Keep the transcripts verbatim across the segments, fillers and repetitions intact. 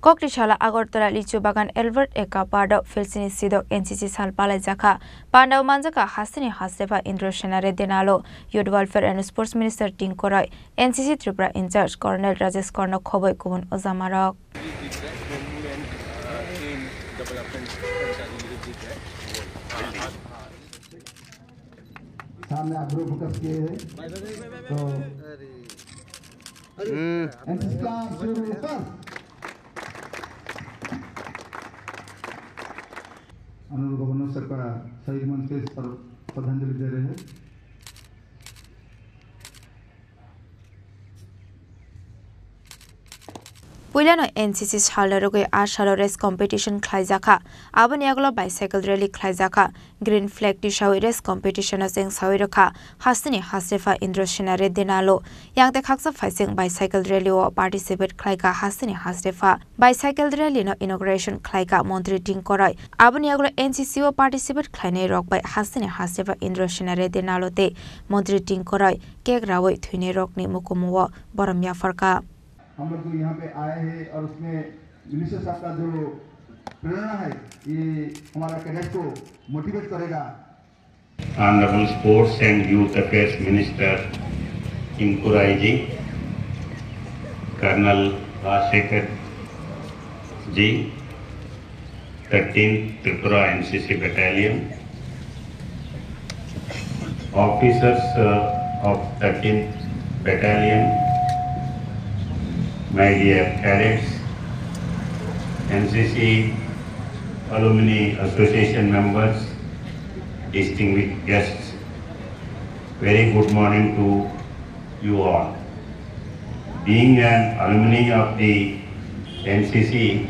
Kokri sala Agartala Lichu Bagan Albert Eka Park o Philsini Sidok N C C sal palaijakha. Pandao manjakha hasteni hastepha Indra Sena Reddy Nalo, Youth Welfare and Sports Minister Tinku Roy, N C C Tripura in-charge Colonel Rajesh Karna khoboi kubun ojamarok. सामने आप group focus किए हैं तो एनसीसी का आप शुरू बस। Honourable governor sir का शहीद मंच पे श्रद्धांजलि दे रहे हैं। Puilano N C C salni rwgwi a salo race competition khlaijakha. Aboni yagulo bicycle rally khlaijakha. Green flag tisawi race competition-o chengsawi rwkha hasteni hastepha Indra Sena Reddy Nalo. Yang tei khaksa phaising bicycle rally-o participate khlaikha hasteni hastepha. Bicycle rally-no inauguration khlaikha Montri Tinku Roy. Aboni yagulo N C C-o participate khlainai rok bai hasteni hastepha Indra Sena Reddy Nalo tei Montri Tinku Roy cake rawi thwinai rokni mukumu-o borom yapharkha. हम लोग जो यहाँ पे आए हैं और उसमें मिनिस्टर साहब का जो प्रेरणा है, ये हमारा कैडेट को मोटिवेट करेगा। Honorable Sports and Youth Affairs Minister Tinku Roy ji, Colonel Rajsekhar ji, thirteenth Tripura N C C Battalion, officers, uh, of thirteenth Battalion, my dear cadets, N C C Alumni Association members, distinguished guests, very good morning to you all. Being an alumni of the N C C,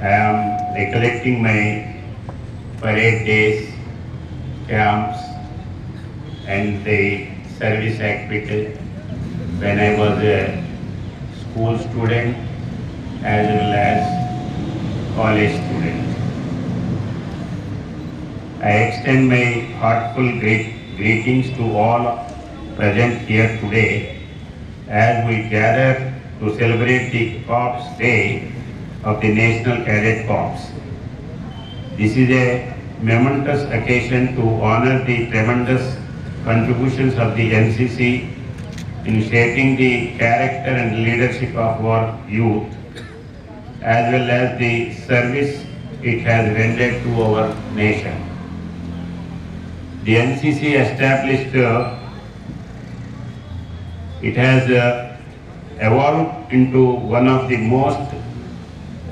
I am recollecting my parade days, camps, and the service activity when I was a school student as well as college student. I extend my heartful greet-, greetings to all present here today as we gather to celebrate the Corps Day of the National Cadet Corps. This is a momentous occasion to honor the tremendous contributions of the N C C in shaping the character and leadership of our youth, as well as the service it has rendered to our nation. The N C C established, uh, it has, uh, evolved into one of the most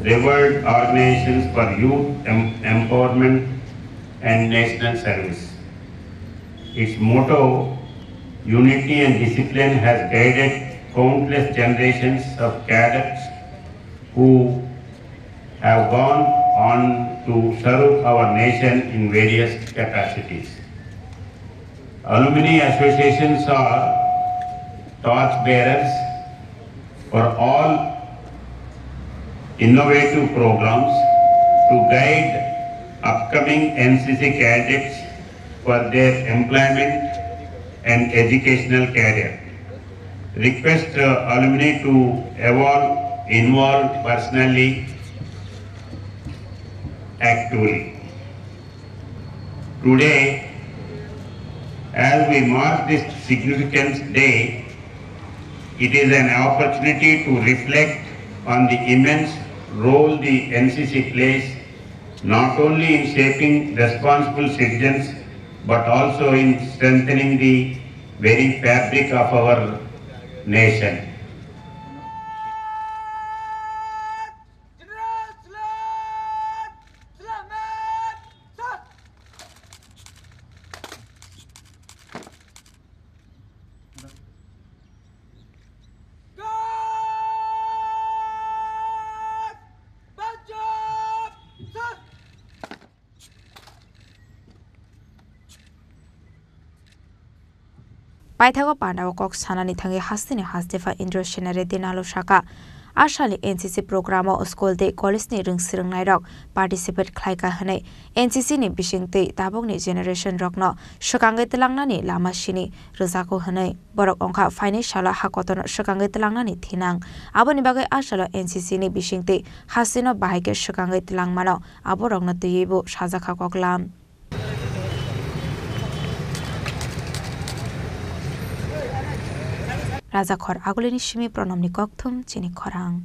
revered organizations for youth em-, empowerment and national service. Its motto, unity and discipline, has guided countless generations of cadets who have gone on to serve our nation in various capacities. Alumni associations are torch bearers for all innovative programs to guide upcoming N C C cadets for their employment and educational career. Request, uh, alumni to evolve, involve personally, actively. Today, as we mark this significant day, it is an opportunity to reflect on the immense role the N C C plays not only in shaping responsible citizens, but also in strengthening the very fabric of our nation. Paithago pandao kok sanani thangwi hasteni hastepha Indra Sena Reddy Nalo saka. A salni N C C program o school tei college ni rwng swrwngnairok participate khlaikha hwnwi N C C ni bisingtwi tabukni generation rokno swkangwi twlangnani lama sini rwjago hwnwi borok wngkha phainai salo ha kotorno swkangwi twlangnani thinang. Aboni bagwi a salo N C C ni bisingtwi hasteno bahai khe swkangwi twlangmano aborokno twiwi bo sajakha koklam. Rajakhor Agulini simi Pronomni kokthum chini khorang.